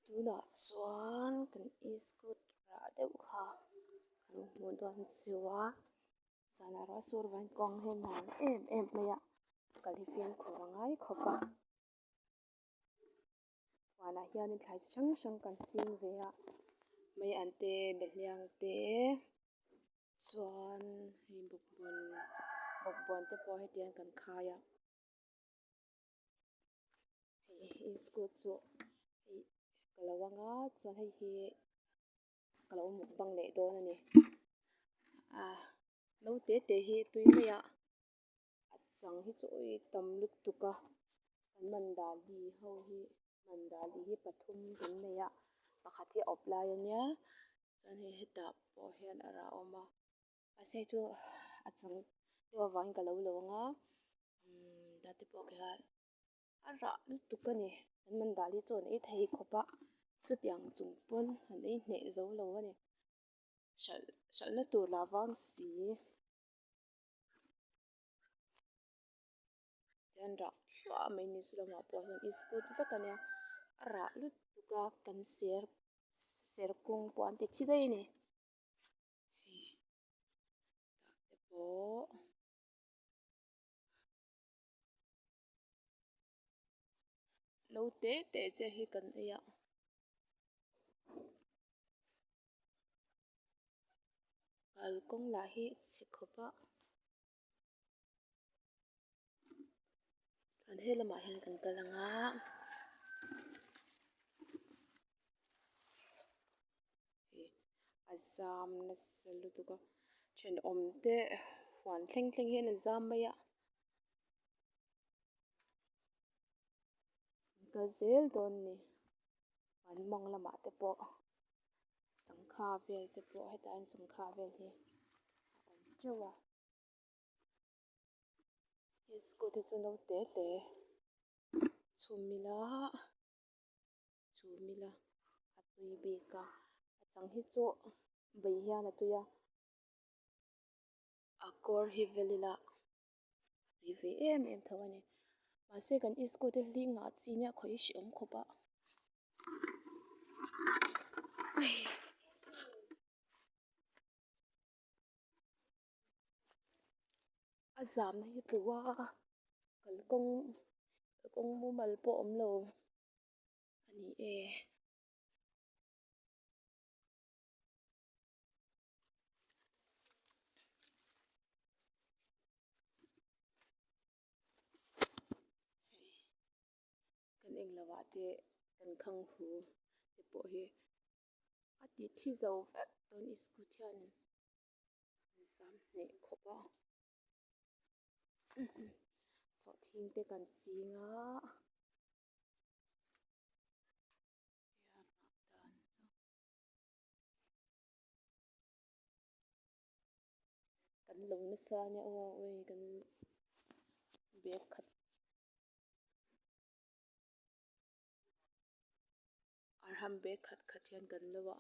Tunah chuan kan iskut rah deuh kha ka lo hmuh dawn chu a zanah ruah sur vain kawng hi a nuam em em mai a kal hi fimkhur a ngai khawp a huanah hianin thlai chi hrang hrang kan ching ve a mei an te behliang te chuan hei bawkbawn bawkbawn te pawh heti hian kan khai a. Hei iskut chu hei ka lo ang a chuan hei hi ka lo mukbang leh dawn a ni ah no te te hi tui mai a a chang hi chu ui tam lutuk a kan mandali ho hi mandali hi pathum kan nei a pakhat hi a awp lai a nia chuan hei hetah pawh hian a rah awm a mahse chu a chang deuh avangin ka lo lo ang a umm tate pawh khian a rah lutuk a ni an mandali chu an ei thei khawp a chutiang chung pawn an ei hneh zo lo a ni hralh hralhna tur lah vang si tihian rah thluah mai ni chu lamah pawh hian iskut vek a nia a rah lutuk a kan ser ser kung pawh an ti thi daih a ni hei tah te pawh. No te te che hi kan ei a kalkawng lah hi chhe khawp a chuan he lamah hian kan kal ang a a zam nasa lutuk a thenawm te huan thleng thleng hian a zam mai a an kal zel dawn a ni an mawng lamah te pawh sangha vel te pawh hetah hian sangha vel hi a awm teuh a he scooty chu no te te chhum ila. Chhum ila a tui bik a a chang hi chu bei hian a tui a a kawr hi vel ila a tui ve em em tho a ni mahse kan iskut hi hling ah chi nia khawih hi hrehawm khawp a. A zamna hi tlu a kalkawng kalkawng mumal pawh a awm lo. A ni e. Hei kan englo ah te kan khang hu te pawh hi a ti thi zo vek dawn iskut hian an zam hneh khawp a sawhthing te kan ching a. Kan lo nasa ania aw ui kan bag khat arham bag khat khat hian kan lo a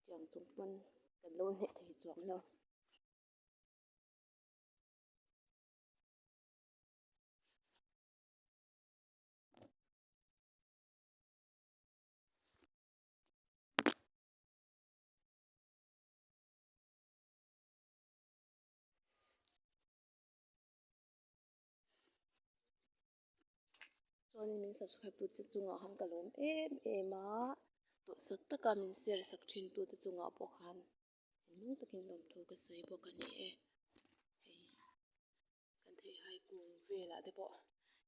chutiang chung pawn kan lo hneh thei chuang lo. Chuanin min subscribe tu che chungah khan ka lawm em em a duhsak taka min share sak thin tu te chungah pawh khan thinlung takin lawmthu ka sawi bawk a ni e hei. Kan thei hai kung velah te pawh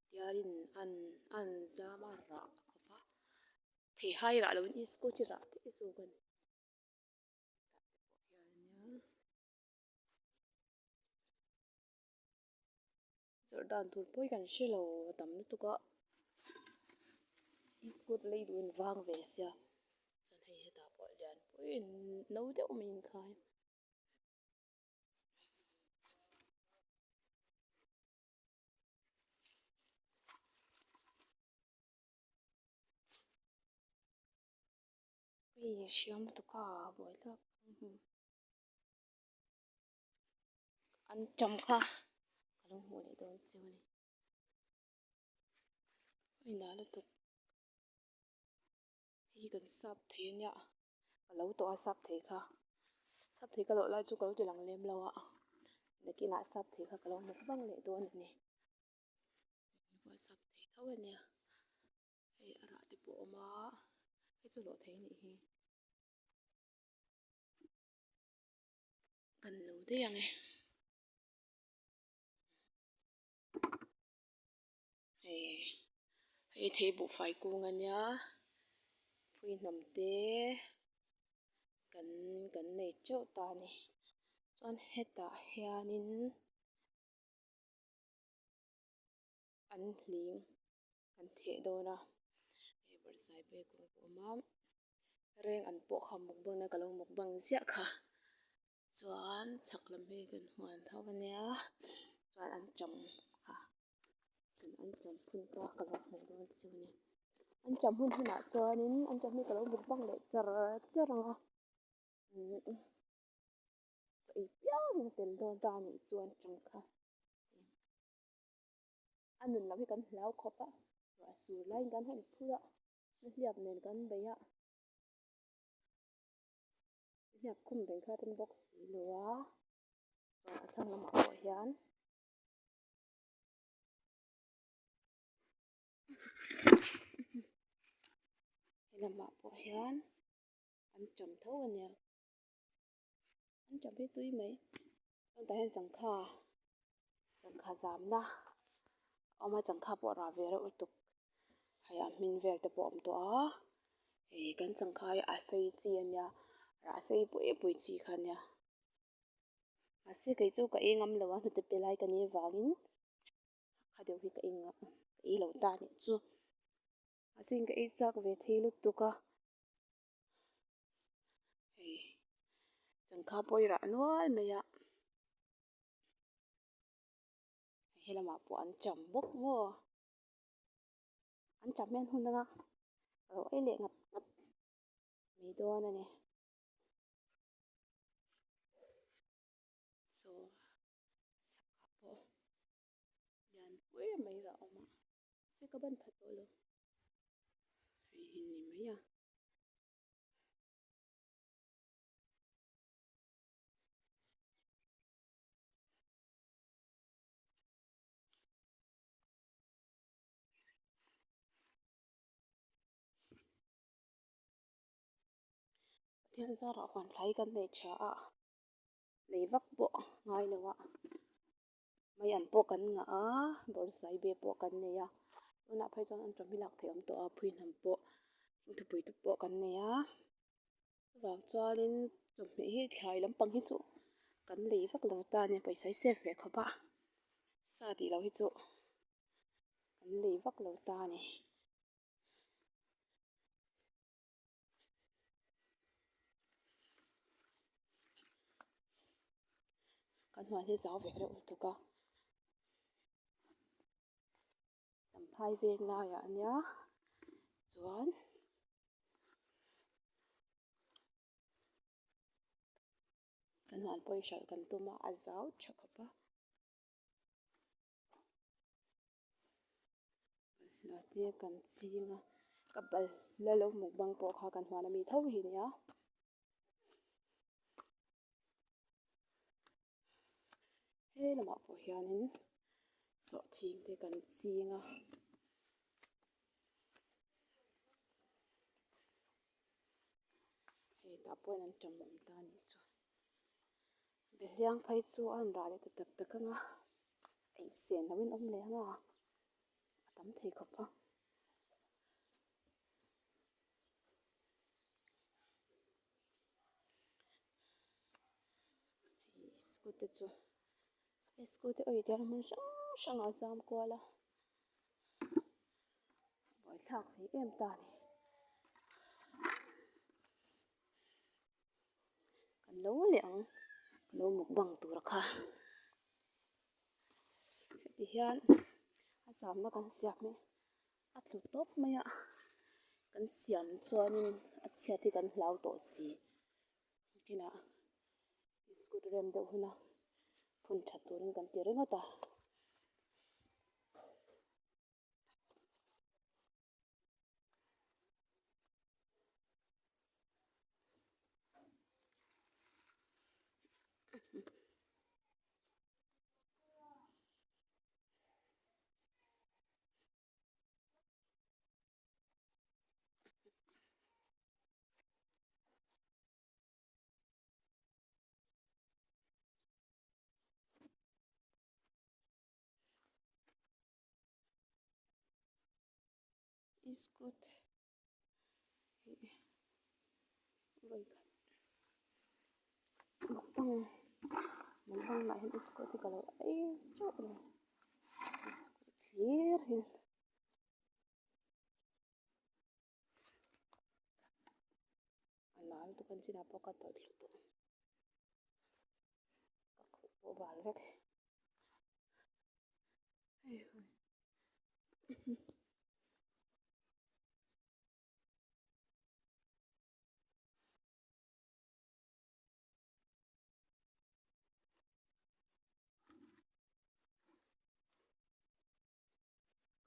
tiarin an an zam a rah khawp a thei hai rah loin iskut hi rah daih zawk a ni hetah te pawh hian ania zawrh dan tur pawh hi kan hre lo a tam lutuk a iskut lei duhin vang ve sia chuan hei hetah pawh lianpui no deuh mai inkhai. Hei hriam lutuk a buaithlak an tam kha ka lo hmuh leh dawn chiang a ni. Hmina lutuk hi kan sap thei a nia ka lo tawh a sap thei kha sap thei ka lawh lai chu ka lo ti lang lem lo a nakinah sap thei kha ka lo mukbang leh dawn a ni pawh sap thei tho a nia hei a rah te pawh a awm a hei chu lawh thei a nih hi. Kan lo daih ang e. Hei hei thei buhfai kung a nia phui hnam te kan kan nei teuh ta a ni chuan hetah hianin an hling kan theh dawn a hei bawrhsai bag kawng pawh a awm a reng an pawh kha mukbang na ka lo mukbang ziah kha chuan chhak lam hi kan huan tho a nia chuan an cham kha kan an cham phun kha ka lo hmuh dawn chu a ni an cham hun hunah chuanin an cham hi ka lo mukbang leh char char ang a chaw ei piangin a tel dawn ta a nih chuan chang kha. A nun loh hi kan hlau khawp a, ruah sur laiin kan han phur a, nahliap nen kan bei a, nahliap khum reng kha rem bawk si lo a, chuan a thlang lamah pawh hian he lamah pawh hian an ṭam tho a nia. An ṭap hi tui mai chuan tah hian changkha changkha zamna a awm a changkha pawh a rah ve reuh lutuk hei a hmin vel te pawh a awm tawh a hei kan changkha hi a sei chi a nia rah sei pui pui chi kha a nia mahse kei chu ka ei ngam lo a hnute pe lai ka nih avangin kha deuh hi ka ei ka ei lo ta a nih chu mahse ka ei chak ve thei lutuk a. Hei changkha pawh hi rah nual mai a he lamah pawh an cham bawk maw an cham hian hun anga a lo ei leh ngap ngap mai dawn a ni saw chakah pawh lian pui mai rah a awm a mahse ka ban pha tawh lo hei hi ni mai a. Pathian zarah huan thlai kan nei tha a lei vak pawh ngai lo a mai an pawh kan ngah a bawrhsai be pawh kan nei a tunah phei chuan an tawm hi lak theih awm tawh a phui hnam pawh thingthupui te pawh kan nei a chuvang chuanin chawhmeh hi thlai lampang hi chu kan lei vak lo ta a ni pawisa hi save ve khawp a sa tih loh hi chu kan lei vak lo ta a ni. Kan huan hi zau ve reuh lutuk a champhai veng laiah a nia chuan kan huan pawh hi hralh kan tum a a zau tha khawp a. Balhla te kan ching a ka balhla lo mukbang pawh kha kan huan ami tho hi nia he lamah pawh hianin sawhthing te kan ching a. Hei tah pawh hian an ṭawm awm ta a nih chu. Behliang phei chu a rawn rah leh ta tak tak ang a, ei sen loin awm leh ang a, a tam thei khawp a. Hei scooty chu hei scooty awih te hian hmun hrang hrangah a zam kual a. Buaithlak thei em ta a ni. Kan lo leh ang ka lo mukbang tur kha heti hian a zamna kan siam hi a tlu tawp mai a kan siam chuanin a chhiat hi kan hlau tawh si kinah scooter rem deuh huna phun that turin kan ti ringawt a. Iskut ih vawikhat mukbang mukbang lah hian iskut hi ka lo ei teuh a ni iskut hlir hi. A nal tuk a ni chinah pawh ka tawlh thlu tawh ka khuh pawh bal vek.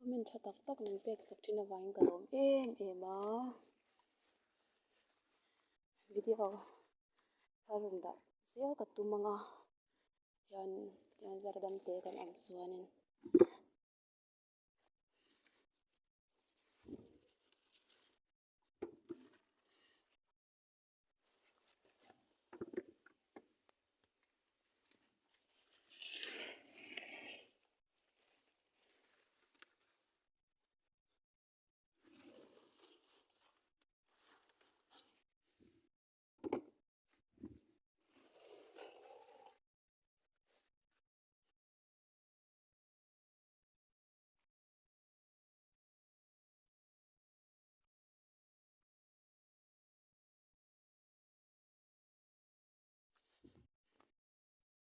Comment tha tak tak min pek sak thin avangin ka lawm em em a video thar rawn dah zel ka tum ang a. Hian tian zar dam te kan awm chuanin.